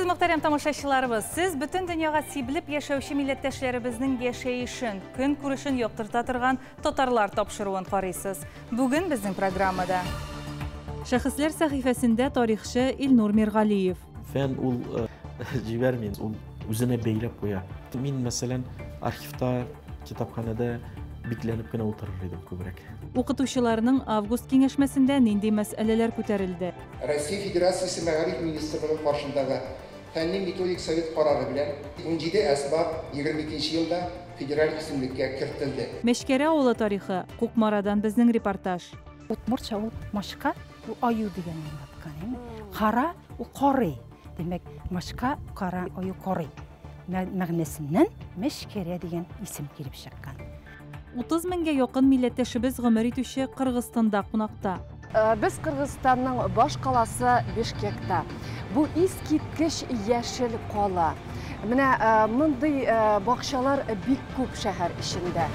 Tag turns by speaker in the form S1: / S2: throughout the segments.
S1: Исәнмесез, мөхтәрәм тамашачыларыбыз! Сез бөтен дөньяга сибелеп яшәүче милләттәшләребезнең яшәешен, көнкүрешен яктырта торган Татарлар тапшыруын карыйсыз. Бүген безнең программада. Шәхесләр сәхифәсендә тарихчы Илнур Миргалиев.
S2: Фән ул җибәрми, ул үзенә бәйләп куя. Мин, мәсәлән, архивта, китапханәдә бикләнеп кенә утырыр идем күбрәк.
S1: Укытучыларның август киңәшмәсендә нинди мәсьәләләр күтәрелде?
S3: Россия Федерациясе Мәгариф министрлыгы каршындагы Фәнни-методик совет карары белән 17 әсбап 22 нче елда федераль исемлеккә кертелде.
S1: Мәчкәрә авылы тарихы, Кукмарадан безнең репортаж.
S4: Удмуртча ул мачка, ул аю дигәнне аңлаткан, әйеме? Кара ул карый. Димәк, мачка, кара, аю карый. Мәгънәсеннән Мәчкәрә дигән исем килеп чыккан.
S1: 30 меңгә якын милләттәшебез гомер итүче Кыргызстанда кунакта.
S5: Без Кыргызстанның баш каласы Бишкекта. Бу искиткеч яшел кала. Менә мондый бакчалар бик күп шәһәр эчендә.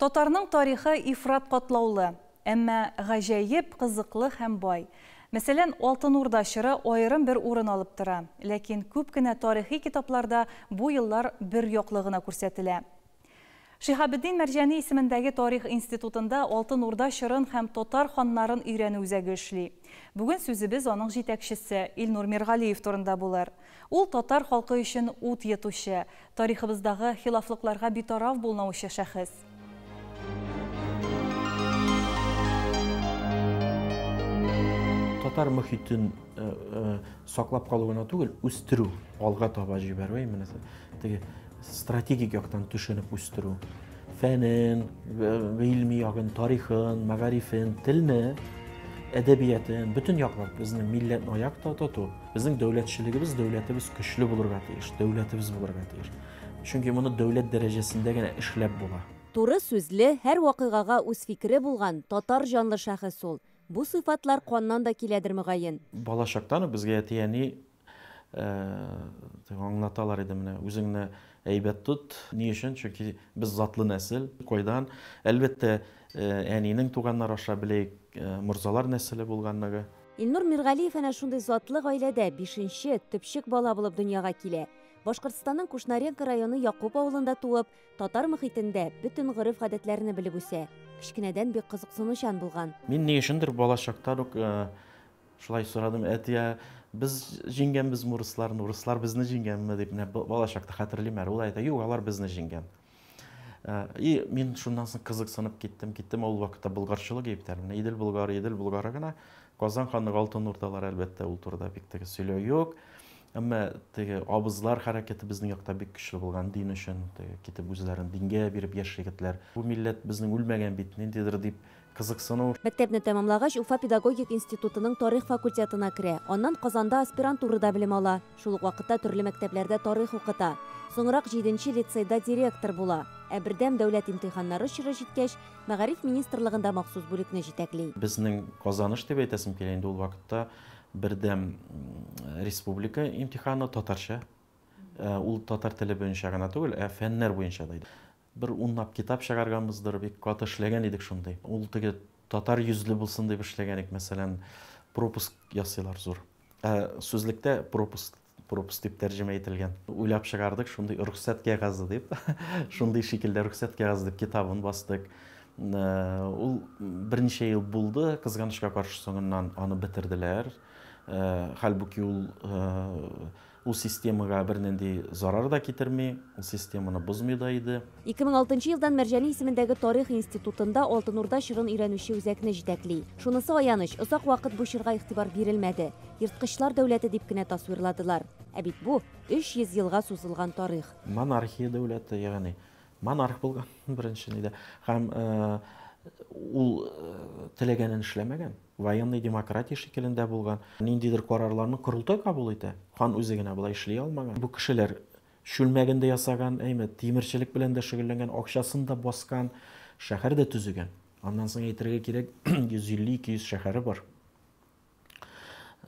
S1: Татарның тарихы ифрат катлаулы, әмма гаҗәеп кызыклы һәм бай. Мәсәлән, Алтын Урда чоры аерым бер урын алып тора. Ләкин күп кенә тарихи китапларда бу еллар бер яклы гына күрсәтелә. Шиһабетдин Мәрҗани исемендәге тарих институтында Алтын Урда чорын һәм татар ханнарын өйрәнү үзәге эшли. Бүген сүзебез аның җитәкчесе Илнур Миргалиев турында булыр. Ул татар халкы өчен ут йотучы, тарихыбыздагы хилафлыкларга битараф булмаучы шәхес.
S2: Татар мөхитен саклап калу гына түгел, үстерү, алга таба җибәрү, менә теге стратегик яктан төшенеп үстерү. Фәнен, гыйльми ягын, тарихын, мәгарифен, телне, әдәбиятын, бөтен яклап безнең милләтне аякта тоту, безнең дәүләтчелегебез, дәүләтебез көчле булырга тиеш, дәүләтебез булырга тиеш. Чөнки моны дәүләт дәрәҗәсендә генә эшләп була.
S6: Туры сүзле, һәр вакыйгага үз фикере булган, татар җанлы шәхес ул. Бу сыйфатлар каннан да киләдер, мөгаен.
S2: Бала чактан ук безгә әти-әни аңлаталар иде, менә үзеңне әйбәт тот. Ни өчен? Чөнки без затлы нәсел. Кайдан? Әлбәттә, әнинең туганнары аша беләйек, морзалар нәселе булганлыгы.
S6: Илнур Миргалиев әнә шундый затлы гаиләдә бишенче, төпчек бала булып дөньяга килә. Башкортстанның Кушнаренко районы Якуп авылында туып, татар мохитендә бөтен гореф-гадәтләрне белеп үсә. Кечкенәдән бик кызыксынучан булган.
S2: Мин ни өчендер бала чактан ук шулай сорадым, әти, ә без җиңгәнбезме урысларны, урыслар безне җиңгәнме дип, менә бала чакта хәтерлим әле. Ул әйтә, юк, алар безне җиңгән. И мин шуннан соң кызыксынып киттем, киттем. Ул вакытта болгарчылык бит әле. Менә Идел Болгары, Идел Болгары гына. Казан ханлыгы, Алтын Урдалар, әлбәттә, ул турыда бик теге сөйләү юк. Әмма теге абызлар хәрәкәте безнең якта бик көчле булган дин өчен, теге китеп үзләрен дингә биреп яшь егетләр. Бу милләт безнең үлмәгән бит, ниндидер дип кызыксыну.
S6: Мәктәпне тәмамлагач, Уфа педагогик институтының тарих факультетына керә. Аннан Казанда аспирантурада белем ала. Шул ук вакытта төрле мәктәпләрдә тарих укыта. Соңрак җиденче лицейда директор була. Ә бердәм дәүләт имтиханнары чоры җиткәч, Мәгариф министрлыгында махсус бүлекне җитәкли.
S2: Безнең казаныш дип әйтәсем килә инде, ул вакытта бердәм республика имтиханы татарча. Ул татар теле буенча гына түгел, ә фәннәр буенча да иде. Бер унлап китап чыгарганбыздыр, бик каты эшләгән идек шундый. Ул теге татар йөзле булсын дип эшләгән идек, мәсәлән, пропуск ясыйлар зур. Ә сүзлектә пропуск, пропуск дип тәрҗемә ителгән. Уйлап чыгардык шундый рөхсәт кәгазе дип. Шундый шикелдә рөхсәт кәгазе дип китабын бастык. Ул берничә ел булды, кызганычка каршы соңыннан аны бетерделәр. Хәлбуки ул системага бернинди зарар да китерми, ул системаны бозмый да иде.
S6: 2006 елдан Мәрҗани исемендәге тарих институтында Алтын Урда чорын өйрәнүче үзәкне җитәкли. Шунысы аяныч, озак вакыт бу чорга игътибар бирелмәде. Ерткычлар дәүләте дип кенә тасвирладылар. Ә бит бу 300 елга сузылган тарих.
S2: Монархия дәүләте, ягъни монарх булган беренче нидә. Һәм ул теләгәнен эшләмәгән. Военный демократия шикелендә булган. Ниндидер карарларны корылтай кабул итә. Хан үзе генә болай эшли алмаган. Бу кешеләр чүлмәген дә ясаган, әйме, тимерчелек белән дә шөгыльләнгән, акчасын да баскан, шәһәр дә төзегән. Аннан соң әйтергә кирәк, 150-200 шәһәре бар.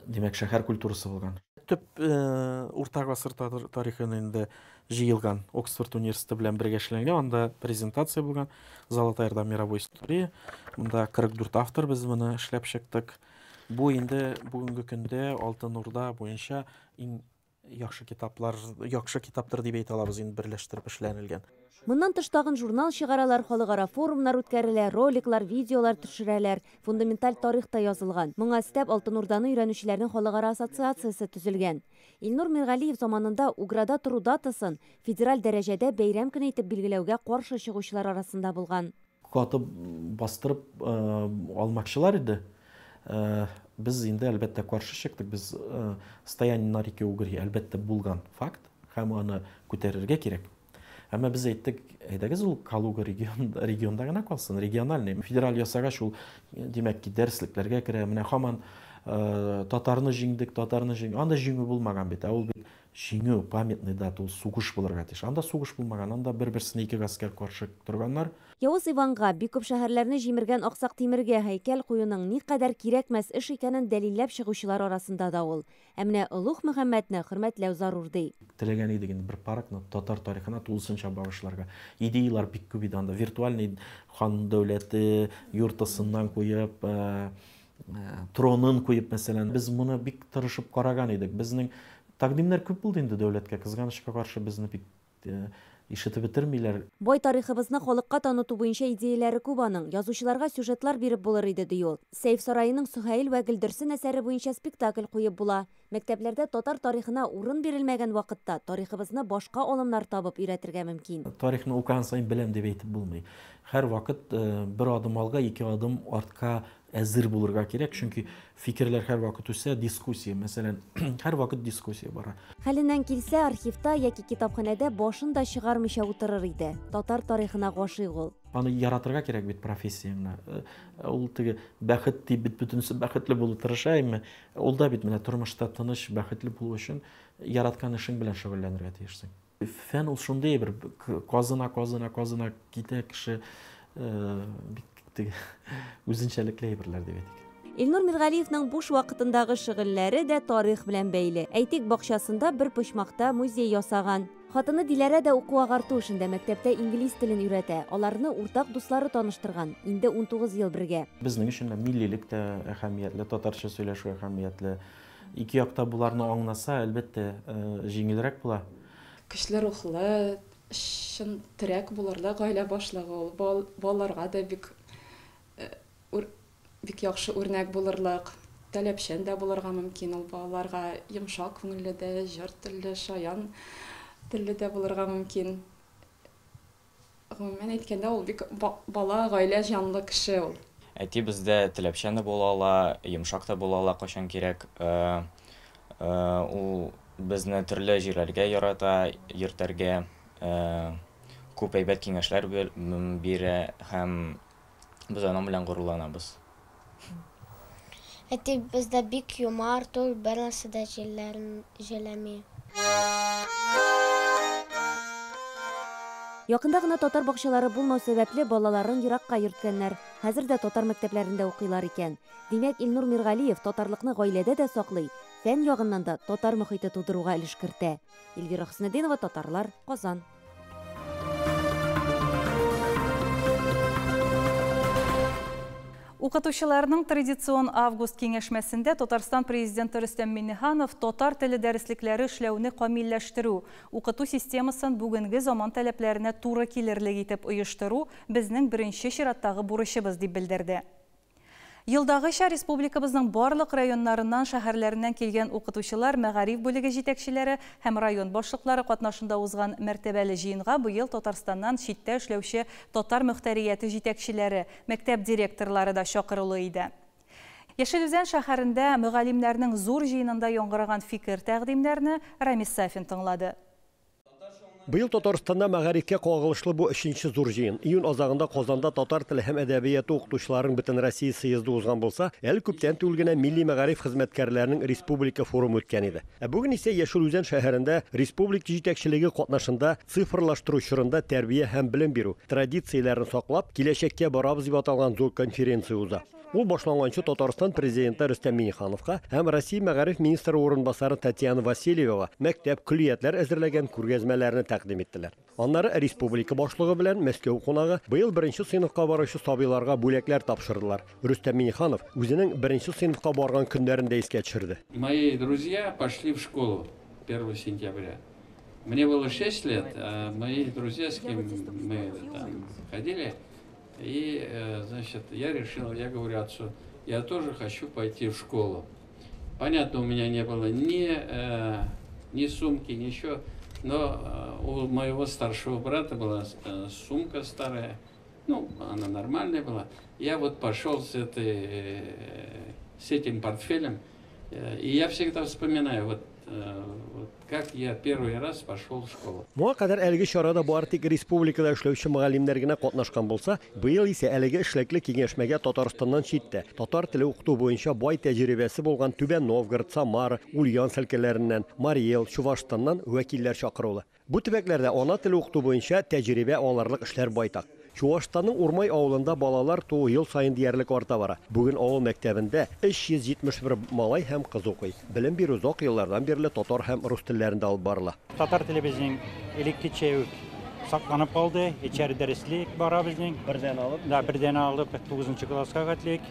S2: Димәк, шәһәр культурасы булган. Төп урта гасыр тарихын инде җыелган Оксфорд университеты белән бергә эшләнгән, анда презентация булган Золотая Орда мировой истории. Монда 44 автор без моны эшләп чыктык. Бу инде бүгенге көндә Алтын Урда буенча иң яхшы китаплар, яхшы китаптыр дип әйтә алабыз, инде берләштереп эшләнелгән.
S6: Моннан тыш тагын журнал чыгаралар, халыкара форумнар үткәрелә, роликлар, видеолар төшерәләр. Фундаменталь тарих та язылган. Моңа өстәп Алтын Урданы өйрәнүчеләрнең халыкара ассоциациясе төзелгән. Илнур Миргалиев заманында Уграда тору датасын федераль дәрәҗәдә бәйрәм көне итеп билгеләүгә каршы чыгучылар арасында булган.
S2: Катып бастырып алмакчылар иде. Без инде әлбәттә каршы чыктык. Без стояние на реке Угри әлбәттә булган факт һәм аны күтәрергә кирәк. Әмма без әйттек, әйдәгез ул Калуга регионда гына калсын, региональный. Федераль ясагач ул, димәк ки, дәреслекләргә керә. Менә һаман татарны җиңдек, татарны җиңдек. Анда җиңү булмаган бит, ә ул бит җиңү, памятный дата, ул сугыш булырга тиеш. Анда сугыш булмаган, анда бер-берсенә ике гаскәр каршы торганнар.
S6: Явыз Иванга бик күп шәһәрләрне җимергән Аксак Тимергә һәйкәл куюның никадәр кирәкмәс эш икәнен дәлилләп чыгучылар арасында да ул. Ә менә Олуг Мөхәммәдне хөрмәтләү зарур ди.
S2: Теләгән идек инде бер паркны татар тарихына тулысынча багышларга. Идеялар бик күп иде анда. Виртуальный хан дәүләте юртасыннан куеп, тронын куеп, мәсәлән, без моны бик тырышып караган идек. Безнең тәкъдимнәр күп булды инде дәүләткә, кызганычка каршы безне бик ишетеп бетермиләр.
S6: Бай тарихыбызны халыкка таныту буенча идеяләре күп аның. Язучыларга сюжетлар биреп булыр иде, ди ул. Сәйф сараеның Суһайл вә Гөлдерсен әсәре буенча спектакль куеп була. Мәктәпләрдә татар тарихына урын бирелмәгән вакытта тарихыбызны башка алымнар табып өйрәтергә мөмкин.
S2: Тарихны укыган саен беләм дип әйтеп булмый. Һәр вакыт бер адым алга, ике адым артка әзер булырга кирәк, чөнки фикерләр һәр вакыт үсә, дискуссия, мәсәлән, һәр вакыт дискуссия бара.
S6: Хәленнән килсә, архивта яки китапханәдә башын да чыгармыйча утырыр иде. Татар тарихына гашыйк ул.
S2: Аны яратырга кирәк бит профессияңне. Ул теге бәхет дип бит бөтенесе бәхетле булып тырыша, әмма ул да бит менә тормышта тыныч, бәхетле булу өчен яраткан эшең белән шөгыльләнергә тиешсең. Фән ул шундый бер казына, казына, казына китә кеше, бик теге үзенчәлекле әйберләр дип әйтик.
S6: Илнур Миргалиевның буш вакытындагы шөгыльләре дә тарих белән бәйле. Әйтик, бакчасында бер почмакта музей ясаган. Хатыны Диләрә дә уку-агарту эшендә, мәктәптә инглиз телен өйрәтә. Аларны уртак дуслары таныштырган. Инде 19 ел бергә.
S2: Безнең өчен дә миллилек тә әһәмиятле, татарча сөйләшү әһәмиятле. Ике якта буларны аңласа, әлбәттә, җиңелрәк була.
S7: Көчле рухлы, чын терәк булырлык гаилә башлыгы ул. Балаларга да бик яхшы үрнәк булырлык, таләпчән дә булырга мөмкин ул балаларга, йомшак күңелле дә, җыр телле, шаян телле дә булырга мөмкин. Гомумән әйткәндә, ул бик бала, гаилә җанлы кеше ул.
S8: Әти бездә таләпчән дә була ала, йомшак та була ала, кайчан кирәк. Ул безне төрле җирләргә ярата, йөртергә, күп әйбәт киңәшләр бирә һәм без аның белән горурланабыз.
S9: Әти бездә бик юмарт, ул бер нәрсә дә җәлләми.
S6: Якында гына татар бакчалары булмау сәбәпле балаларын еракка йөрткәннәр. Хәзер дә татар мәктәпләрендә укыйлар икән. Димәк, Илнур Миргалиев татарлыкны гаиләдә дә саклый, фән ягыннан да татар мөхите тудыруга өлеш кертә. Эльвира Хөснетдинова, Татарлар, Казан.
S1: Укытучыларның традицион август киңәшмәсендә Татарстан президенты Рөстәм Миңнеханов татар теле дәреслекләре эшләүне камилләштерү, укыту системасын бүгенге заман таләпләренә туры килерлек итеп оештыру безнең беренче чираттагы бурычыбыз дип белдерде. Елдагыча республикабызның барлык районнарыннан, шәһәрләреннән килгән укытучылар, мәгариф бүлеге җитәкчеләре һәм район башлыклары катнашында узган мәртәбәле җыенга быел Татарстаннан читтә эшләүче татар мөхтәрияте җитәкчеләре, мәктәп директорлары да чакырулы иде. Яшел Үзән шәһәрендә мөгаллимнәрнең зур җыенында яңгыраган фикер тәкъдимнәрне Рамис Сафин тыңлады.
S10: Быел Татарстанда мәгарифкә кагылышлы бу өченче зур җыен. Июнь азагында Казанда татар теле һәм әдәбияты укытучыларының бөтен Россия съезды узган булса, әле күптән түгел генә милли мәгариф хезмәткәрләренең республика форумы үткән иде. Ә бүген исә Яшел Үзән шәһәрендә республика җитәкчелеге катнашында цифрлаштыру чорында тәрбия һәм белем бирү традицияләрен саклап, киләчәккә барабыз дип аталган зур конференция уза. Ул башланганчы Татарстан президенты Рөстәм Миңнехановка һәм Россия мәгариф министры урынбасары Татьяна Васильева мәктәп көллиятләр әзерләгән күргәзмәләрне тәкъдим тәкъдим иттеләр. Аннары республика башлыгы белән Мәскәү кунагы быел беренче сыйныфка баручы сабыйларга бүләкләр тапшырдылар. Рөстәм Миңнеханов үзенең беренче сыйныфка барган көннәрен дә искә төшерде.
S11: Мои друзья пошли в школу 1 сентября. Мне было 6 лет, а мои друзья, с кем мы там ходили, и, значит, я решил, я говорю отцу, я тоже хочу пойти в школу. Понятно, у меня не было ни сумки, ничего, но у моего старшего брата была сумка старая, ну, она нормальная была. Я вот пошел с этим портфелем, и я всегда вспоминаю, вот как я первый раз пошел в школу.
S10: Моңа кадәр әлеге чарада бары тик республикада эшләүче мөгаллимнәр генә катнашкан булса, быел исә әлеге эшлекле киңәшмәгә Татарстаннан читтә татар теле укыту буенча бай тәҗрибәсе булган Түбән Новгород, Самара, Ульяновск өлкәләреннән, Марий Эл, Чувашстаннан вәкилләр чакырулы. Бу төбәкләрдә ана теле укыту буенча тәҗрибә алырлык эшләр байтак. Чувашстанның Урмай авылында балалар туу ел саен диярлек арта бара. Бүген авыл мәктәбендә 371 малай һәм кыз укый. Белем бирү озак еллардан бирле татар һәм рус телләрендә алып барыла.
S12: Татар теле безнең элеккечә үк сакланып калды. Эчәр дәреслек бара безнең.
S10: Бердән алып?
S12: Да, бердән алып 9 класска хәтлек.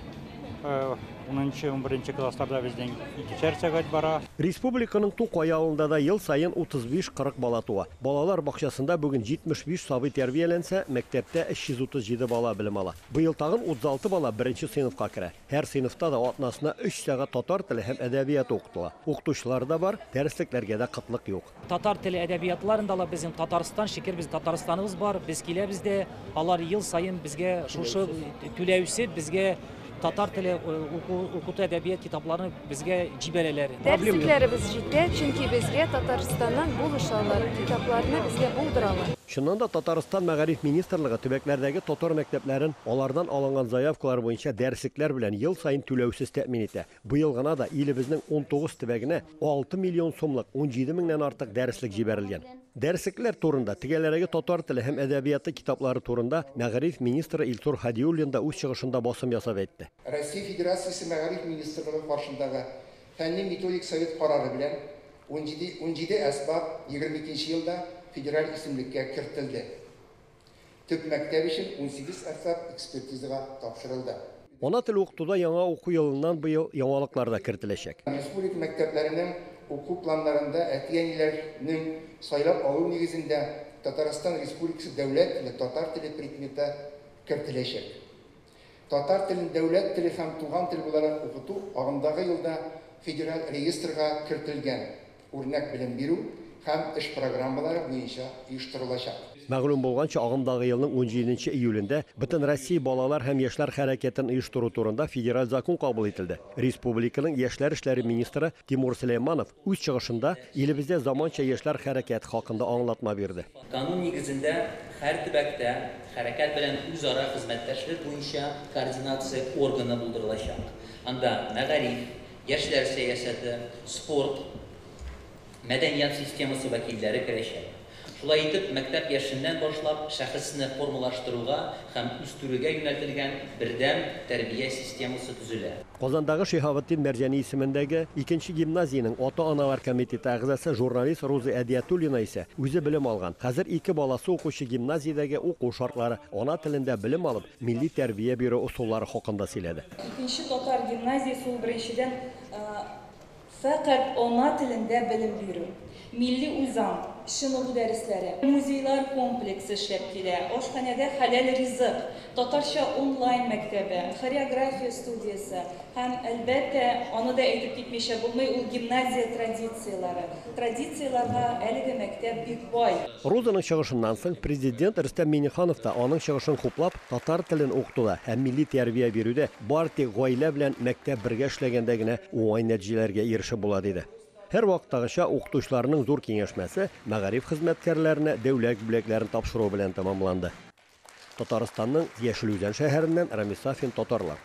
S12: 10-11 классларда безнең икешәр сәгать бара.
S10: Республиканың Тукай авылында да ел саен 35-40 бала туа. Балалар бакчасында бүген 75 сабый тәрбияләнсә, мәктәптә 337 бала белем ала. Быел тагын 36 бала беренче сыйныфка керә. Һәр сыйныфта да атнасына 3 сәгать татар теле һәм әдәбияты укытыла. Укытучылар да бар, дәреслекләргә дә кытлык юк.
S13: Татар теле әдәбиятларында ла безнең Татарстан, шикер без Татарстаныбыз бар. Без киләбез дә, алар ел саен безгә шушы түләүсез безгә татар теле укыту әдәбият китапларын безгә җибәрәләр.
S14: Дәреслекләребез җитә, чөнки безгә Татарстаннан булышалар, китапларны безгә булдыралар.
S10: Чыннан да Татарстан Мәгариф министрлыгы төбәкләрдәге татар мәктәпләрен алардан алынган заявкалар буенча дәреслекләр белән ел саен түләүсез тәэмин итә. Быел гына да илебезнең 19 төбәгенә 6 миллион сумлык 17 меңнән артык дәреслек җибәрелгән. Дәреслекләр турында, тегәләрәге татар теле һәм әдәбияты китаплары турында Мәгариф министры Илсур Һадиуллин да үз чыгышында басым ясап әйтте.
S3: Россия Федерациясе Мәгариф министрлыгы каршындагы фәнни методик совет карары белән 17 әсбап 22 елда федераль исемлеккә кертелде. Төп мәктәп өчен 18 әсбап экспертизага тапшырылды.
S10: Ана теле укытуда яңа уку елыннан быел яңалыклар да кертеләчәк.
S3: Республика мәктәпләренең уку планнарында әти-әниләрнең сайлап алу нигезендә Татарстан Республикасы дәүләт теле татар теле предметы кертеләчәк. Татар телен дәүләт теле һәм туган тел буларак укыту агымдагы елда федераль реестрга кертелгән үрнәк белем бирү һәм эш программалары буенча оештырылачак.
S10: Мәгълүм булганча, агымдагы елның 17 июлендә Бөтен Россия балалар һәм яшьләр хәрәкәтен оештыру турында федераль закон кабул ителде. Республиканың яшьләр эшләре министры Тимур Сөләйманов үз чыгышында илебездә заманча яшьләр хәрәкәте хакында аңлатма бирде.
S15: Канун нигезендә һәр төбәктә хәрәкәт белән үзара хезмәттәшлек буенча координация органы булдырылачак. Анда мәгариф, яшьләр сәясәте, спорт, мәдәният системасы вәкилләре керәчәк. Шулай итеп, мәктәп яшеннән башлап шәхесне формалаштыруга һәм үстерүгә юнәлтелгән бердәм тәрбия системасы төзелә.
S10: Казандагы Шиһабетдин Мәрҗани исемендәге 2нче гимназиянең ата-аналар комитеты әгъзасы журналист Роза Әдиятуллина исә үзе белем алган. Хәзер 2 баласы укучы гимназиядәге уку шартлары, ана телендә белем алып, милли тәрбия бирү ысуллары хакында сөйләде.
S1: 2нче татар гимназиясе ул беренчедән фәкать ана телендә белем бирү, милли үзаң, чыныгу дәресләре, музейлар комплексы эшләп килә, ашханәдә хәләл ризык, татарча онлайн мәктәбе, хореография студиясе һәм әлбәттә, аны да әйтеп китмичә булмый, ул гимназия традицияләре. Традицияләргә әлеге мәктәп бик бай.
S10: Розаның чыгышыннан соң президент Рөстәм Миңнеханов та аның чыгышын хуплап, татар телен укытуда һәм милли тәрбия бирүдә бары тик гаилә белән мәктәп бергә эшләгәндә генә уңай нәтиҗәләргә ирешеп була диде. Һәр вакыттагыча укытучыларның зур киңәшмәсе мәгариф хезмәткәрләренә дәүләт бүләкләрен тапшыру белән тәмамланды. Татарстанның Яшел Үзән шәһәреннән Рамис Сафин, Татарлар.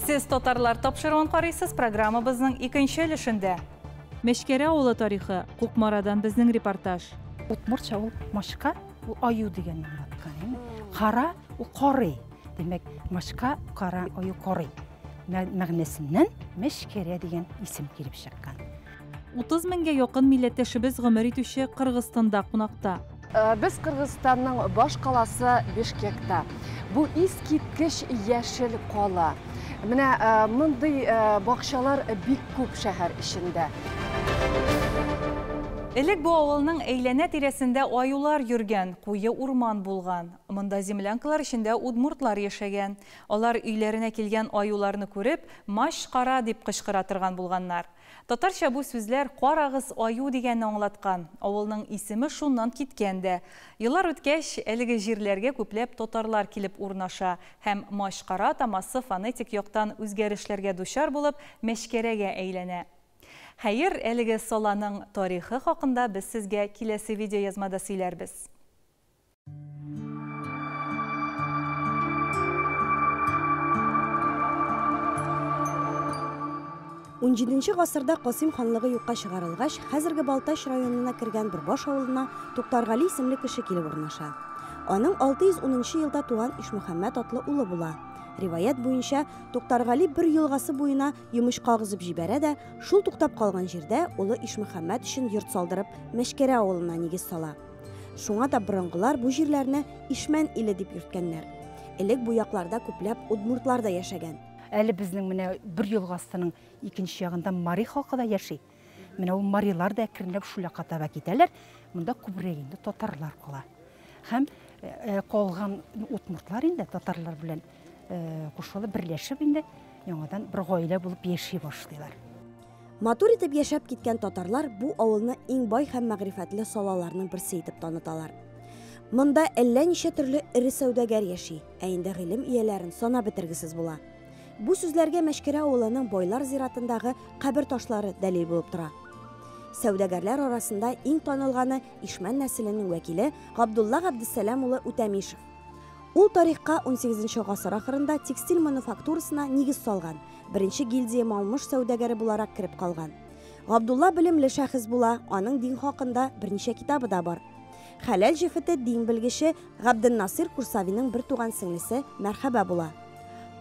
S1: Сез Татарлар тапшыруын карыйсыз, программабызның икенче өлешендә. Мәчкәрә авылы тарихы, Кукмарадан безнең репортаж.
S4: Удмуртча ул машка, ул аю дигәнне аңлаткан. Кара ул карый. Димәк, машка кара аю карый. Мәгънәсеннән Мәчкәрә дигән исем килеп чыккан.
S1: 30 меңгә якын милләттәшебез гомер итүче Кыргызстанда кунакта.
S5: Без Кыргызстанның баш каласы Бишкекта. Бу искиткеч яшел кала. Менә мондый бакчалар бик күп шәһәр эчендә.
S1: Элек бу авылның әйләнә-тирәсендә аюлар йөргән, куе урман булган. Монда землянкалар эчендә удмуртлар яшәгән. Алар өйләренә килгән аюларны күреп, Маш-кара дип кычкыра торган булганнар. Татарча бу сүзләр карагыз аю дигәнне аңлаткан. Авылның исеме шуннан киткән дә. Еллар үткәч, әлеге җирләргә күпләп татарлар килеп урнаша һәм Мачкара атамасы фонетик яктан үзгәрешләргә дучар булып, Мәчкәрәгә әйләнә. Хәер, әлеге саланың тарихы хакында без сезгә киләсе видеоязмада сөйләрбез.
S16: Унҗиденче гасырда Касыйм ханлыгы юкка чыгарылгач, хәзерге Балтач районына кергән Борбаш авылына Туктаргали исемле кеше килеп урнаша. Аның 610 нчы елда туган Ишмөхәммәт атлы улы була. Риваять буенча, Туктаргали бер елгасы буена йомычка агызып җибәрә дә, шул туктап калган җирдә улы Ишмөхәммәт өчен йорт салдырып, Мәчкәрә авылына нигез сала. Шуңа да борынгылар бу җирләрне Ишмән иле дип йөрткәннәр. Элек бу якларда күпләп удмуртлар да яшәгән.
S4: Әле безнең менә Бөр елгасының икенче ягында мари халкы да яши. Менә ул марилар да әкренләп шул якка таба китәләр. Монда күбрәк инде татарлар кала. Һәм калган удмуртлар инде татарлар белән кушылып, берләшеп инде яңадан бер гаилә булып яши башлыйлар.
S16: Матур итеп яшәп киткән татарлар бу авылны иң бай һәм мәгърифәтле салаларның берсе итеп таныталар. Монда әллә ничә төрле эре сәүдәгәр яши, ә инде гыйлем ияләрен санап бетергесез була. Бу сүзләргә Мәчкәрә авылының Байлар зиратындагы кабер ташлары дәлил булып тора. Сәүдәгәрләр арасында иң танылганы Ишмән нәселенең вәкиле Габдулла Габдессәлам улы Үтәмишев. Ул тарихка унсигезенче гасыр ахырында текстиль мануфактурасына нигез салган, беренче гильдия Малмыж сәүдәгәре буларак кереп калган. Габдулла белемле шәхес була, аның дин хакында берничә китабы да бар. Хәләл җефете дин белгече Габденнасыйр Курсавиның бертуган сеңлесе Мәрхәбә була.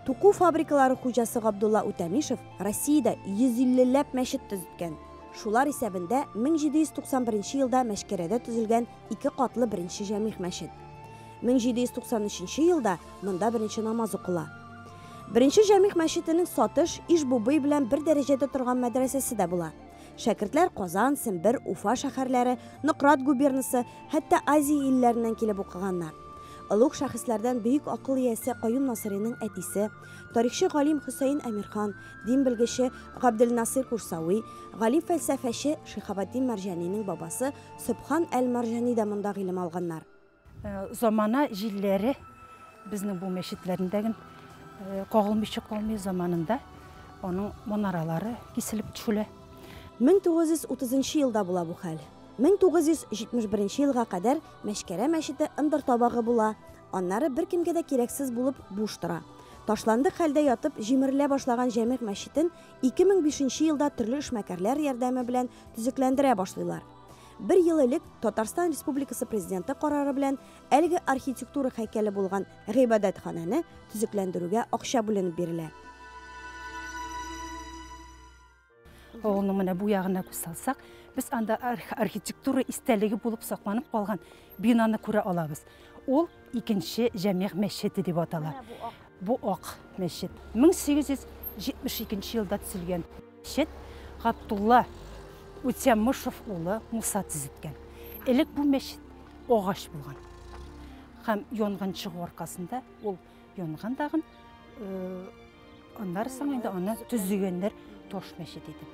S16: Туку фабрикалары хуҗасы Габдулла Үтәмишев Россиядә 150 ләп мәчет төзеткән. Шулар исәбендә 1791 елда Мәчкәрәдә төзелгән ике катлы беренче җәмигъ мәчет. 1793 елда монда беренче намаз укыла. Беренче җәмигъ мәчетенең Сатыш, Иж-Бубый белән бер дәрәҗәдә торган мәдрәсәсе дә була. Шәкертләр Казан, Сембер, Уфа шәһәрләре, Нократ губернасы, хәтта Азия илләреннән килеп укыганнар. Олуг шәхесләрдән бөек акыл иясе Каюм Насыйриның әтисе, тарихчы галим Хөсәен Әмирхан, дин белгече Габделнасыйр Курсави, галим-фәлсәфәче Шиһабетдин Мәрҗанинең бабасы Сөбхан әл-Мәрҗани дә монда гыйлем алганнар.
S4: Замана җилләре безнең бу мәчетләрне дә кагылмыйча калмый, заманында аның манаралары киселеп төшелә.
S16: 1930 елда була бу хәл. 1971 елга кадәр Мәчкәрә мәчете ындыр табагы була, аннары беркемгә дә кирәксез булып буш тора. Ташландык хәлдә ятып җимерелә башлаган Җәмигъ мәчетен 2005 елда төрле эшмәкәрләр ярдәме белән төзекләндерә башлыйлар. Бер ел элек Татарстан Республикасы Президенты карары белән әлеге архитектура һәйкәле булган гыйбадәтханәне төзекләндерүгә акча бүленеп бирелә.
S4: Авылның менә бу ягына күз салсак, без анда архитектура истәлеге булып сакланып калган бинаны күрә алабыз. Ул икенче Җәмигъ мәчете дип атала. Бу ак мәчет. 1872 елда төзелгән мәчет Габдулла Үтәмышев улы Муса төзеткән. Элек бу мәчет агач булган. Һәм янгын чыгу аркасында ул янган тагын, аннары соң инде аны төзегәннәр таш мәчет итеп.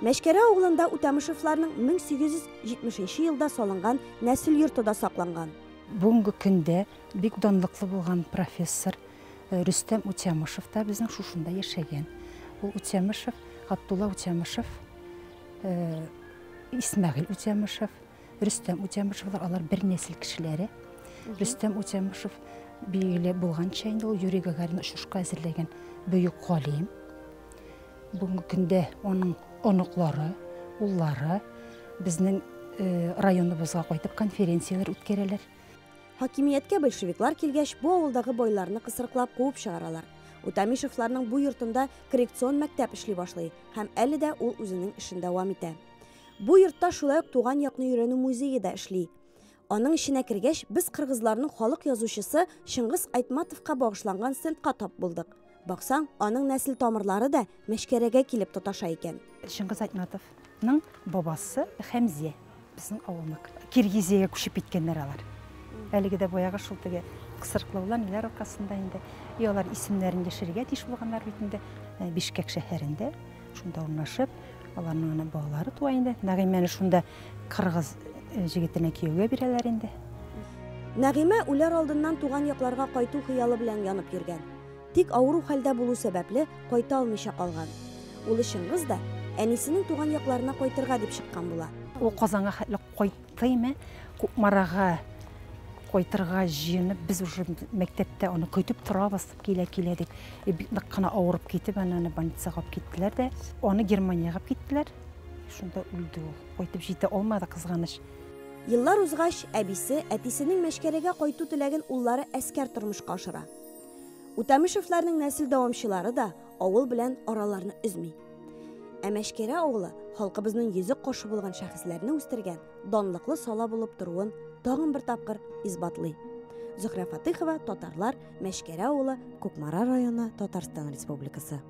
S16: Мәчкәрә авылында Үтәмышевларның 1870 елда салынган нәсел йорты да сакланган.
S4: Бүгенге көндә бик данлыклы булган профессор Рөстәм Үтәмышев та безнең шушында яшәгән. Ул Үтәмышев, Габдулла Үтәмышев, Исмәгыйль Үтәмышев, Рөстәм Үтәмышевлар, алар бер нәсел кешеләре. Рөстәм Үтәмышев билгеле булганча инде ул Юрий Гагарин очышка әзерләгән бөек галим. Бүгенге көндә аның оныклары, уллары безнең районыбызга кайтып конференцияләр үткәрәләр.
S16: Хакимияткә большевиклар килгәч, бу авылдагы байларны кысрыклап куып чыгаралар. Үтәмишевларның бу йортында коррекцион мәктәп эшли башлый һәм әле дә ул үзенең эшен дәвам итә. Бу йортта шулай ук туган якны өйрәнү музее да эшли. Аның эченә кергәч, без кыргызларның халык язучысы Чыңгыз Айтматовка багышланган стендка тап булдык. Баксаң, аның нәсел тамырлары да Мәчкәрәгә килеп тоташа икән.
S4: Чыңгыз Айтматовның бабасы Хәмзә, безнең авылныкы. Киргизиягә күчеп киткәннәр алар. Әлеге дә баягы шул теге кысрыклаулар ниләр аркасында инде. И алар исемнәрен яшерергә тиеш булганнар бит инде. Бишкәк шәһәрендә шунда урнашып, аларның ана балалары туа инде. Нәгыймәне шунда кыргыз җегетенә кияүгә бирәләр инде.
S16: Нәгыймә үләр алдыннан туган якларга кайту хыялы белән янып йөргән. Тик авыру хәлдә булу сәбәпле, кайта алмыйча калган. Улы Чыңгыз да әнисенең туган якларына кайтырга дип чыккан була.
S4: Ул Казанга хәтле кайтыймы, Кукмарага кайтырга җыенып, без уже мәктәптә аны көтеп торабыз, килә, килә дип. И бик нык кына авырып китеп, аны больницага алып киттеләр дә, аны Германиягә алып киттеләр. Шунда үлде ул. Кайтып җитә алмады, кызганыч.
S16: Еллар узгач, әбисе, әтисенең Мәчкәрәгә кайту теләген уллары Әскәр тормышка ашыра. Үтәмешевләрнең нәсел дәвамчылары да авыл белән араларны өзми. Ә Мәчкәрә авылы халкыбызның йөзек кашы булган шәхесләрне үстергән данлыклы сала булып торуын тагын бер тапкыр исбатлый. Зөһрә Фатыйхова, Татарлар, Мәчкәрә авылы, Кукмара районы, Татарстан Республикасы.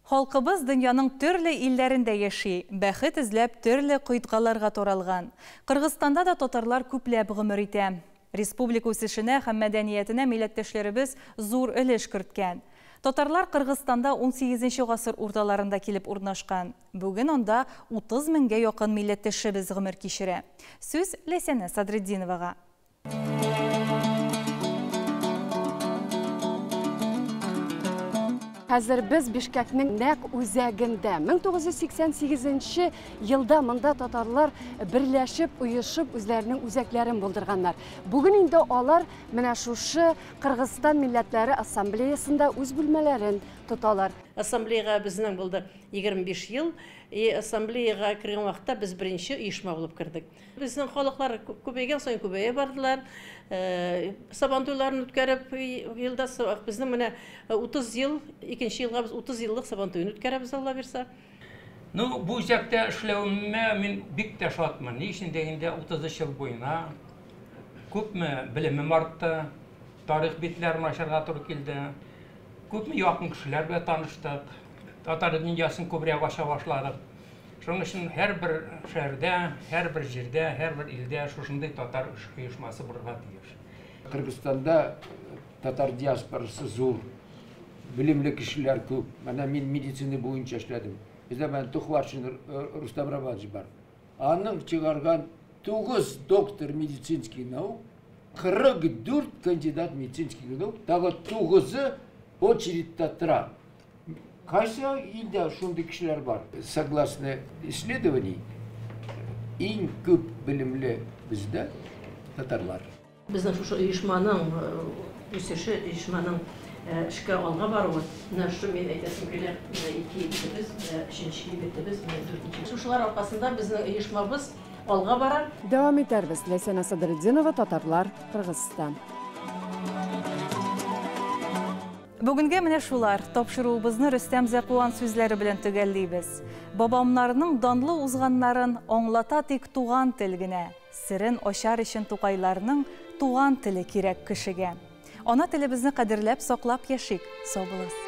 S1: Халкыбыз дөньяның төрле илләрендә яши, бәхет эзләп төрле кыйтгаларга таралган. Кыргызстанда да татарлар күпләп гомер итә. Республика үсешенә һәм мәдәниятенә милләттәшләребез зур өлеш керткән. Татарлар Кыргызстанда унсигезенче гасыр урталарында килеп урнашкан. Бүген анда 30 меңгә якын милләттәшебез гомер кичерә. Сүз Ләйсәнә Садретдиновага.
S5: Хәзер без Бишкәкнең нәкъ үзәгендә. 1988 елда монда татарлар берләшеп, оешып, үзләренең үзәкләрен булдырганнар. Бүген инде алар менә шушы Кыргызстан милләтләре ассамблеясында үз бүлмәләрен тоталар.
S17: Ассамблеяга безнең булды 25 ел. И ассамблеяга кергән вакытта без беренче оешма булып кердек. Безнең халыклар күбәйгән саен күбәя бардылар. Сабантуйларын үткәреп, елда безнең менә 30 ел, икенче елга без 30 еллык сабантуен үткәрәбез, Алла бирсә.
S18: Ну, бу үзәктә эшләвемә мин бик тә шатмын. Ни өчен дигәндә, 33 ел буена күпме белемем артты, тарих битләрен ачарга туры килде, күпме якын кешеләр белән таныштык, татар дөньясын күбрәк ача башладык. Шуның өчен һәрбер шәһәрдә, һәрбер җирдә, һәрбер илдә шушындый татар оешмасы булырга тиеш.
S19: Кыргызстанда татар диаспорасы зур, белемле кешеләр күп. Менә мин медицина буенча эшләдем. Бездә менә Тухваршин Рустам Романович бар. Аның чыгарган 9 доктор медицинских наук, 44 кандидат медицинских наук, тагы 9-ы очередьта тора. Кайсы илдә шундый кешеләр бар? Согласно исследований, иң күп белемле бездә татарлар.
S17: Безнең шушы оешманың үсеше, оешманың эшкә алга баруы, менә шушы мин әйтәсем килә, менә ике егетебез, менә өченче егетебез, менә дүртенче. Шушылар аркасында безнең оешмабыз алга бара.
S5: Дәвам итәрбез. Ләйсәнә Садретдинова, Татарлар, Кыргызстан.
S1: Бүгенгә менә шулар. Тапшыруыбызны Рөстәм Зәкуан сүзләре белән төгәллибез. Бабамнарның данлы узганнарын аңлата тик туган тел генә. Серен ачар өчен тукайларның туган теле кирәк кешегә. Ана телебезне кадерләп, саклап яшик. Сау булыгыз.